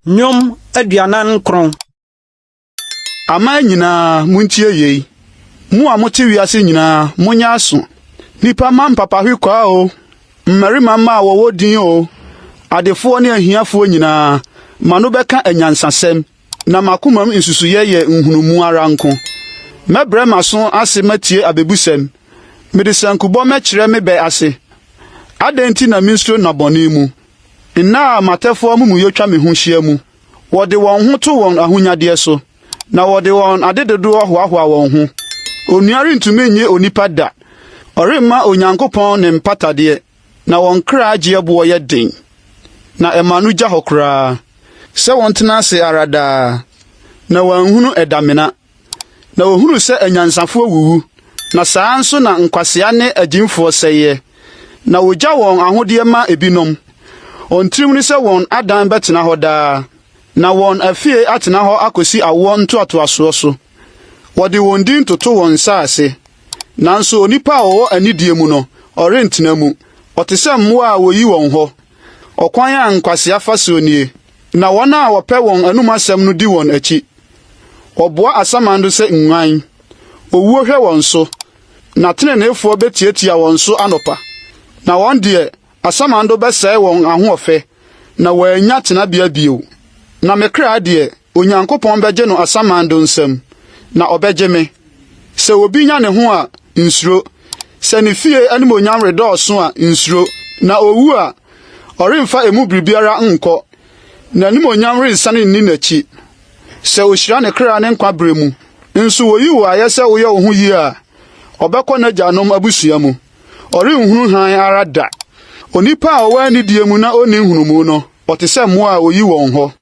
Nnwom 49. Aman nyinaa, muntie yei. Mo a mote wiase nyinaa, monyɛ aso. Nnipa mma mpapahwekwaa oo, mmarima mma a wɔwɔ din oo, adefoɔ ne ahiafoɔ nyinaa, m'ano bɛka anyansasɛm, na m'akomam nsusuiɛ yɛ nhunumu ara nko. Mɛbrɛ m'aso ase matie abebusɛm, mede sankubɔ mɛkyerɛ me bɛ ase. Adɛn nti na minsuro nna bɔne mu, nna a m'atɛfoɔ amumuyɛ twa me ho hyia mu? Wɔde wɔn ho to wɔn ahonyadeɛ so, na wɔde wɔn adedodoɔ hoahoa wɔn ho. Onua rentumi nnye onipa da, ɔremma Onyankopɔn ne mpatadeɛ, na wɔn kra gyeɛ boɔ yɛ den, na ɛma no gya hɔ koraa, sɛ wɔntena ase ara daa, na wɔanhunu ɛdamena. Na wɔhunu sɛ anyansafoɔ wuwu, na saa ara nso na nkwasea ne agyimfoɔ sɛeɛ, na wɔgya wɔn ahodeɛ ma ebinom. Wɔn tirim ne sɛ wɔn adan bɛtena hɔ daa, na wɔn afie atena hɔ akosi awoɔ ntoatoasoɔ so. Wɔde wɔn din toto wɔn nsase, nanso onipa a ɔwɔ anidie mu no, ɔrentena mu. Ɔte sɛ mmoa a wɔyi wɔn hɔ. Ɔkwan a nkwasea fa soɔ nie, na wɔn a wɔpɛ wɔn anom asɛm no di wɔn akyi. Wɔboa asamando sɛ nguan. Owuo hwɛ wɔn so, na teneneefoɔ bɛtiatia wɔn so anɔpa. Na wɔn deɛ, asamando bɛsɛe wɔn ahoɔfɛ, na wɔannya tenabea bio. Na me kra deɛ, Onyankopɔn bɛgye no asamando nsam, na ɔbɛgye me. Sɛ obi nya ne ho a, nsuro. Sɛ ne fie animuonyam redɔɔso a, nsuro. Na owu a, ɔremfa emu biribiara nkɔ, n'animuonyam rensan nni n'akyi. Sɛ ohyira ne kra ne nkwa bere mu, nso woyi wo ayɛ sɛ woyɛ wo ho yie a, ɔbɛkɔ n'agyanom abusua mu. Ɔrenhunu hann ara da. Onipa a ɔwɔ anidie mu na onni nhunumu no, ɔte sɛ mmoa a woyi wɔn hɔ.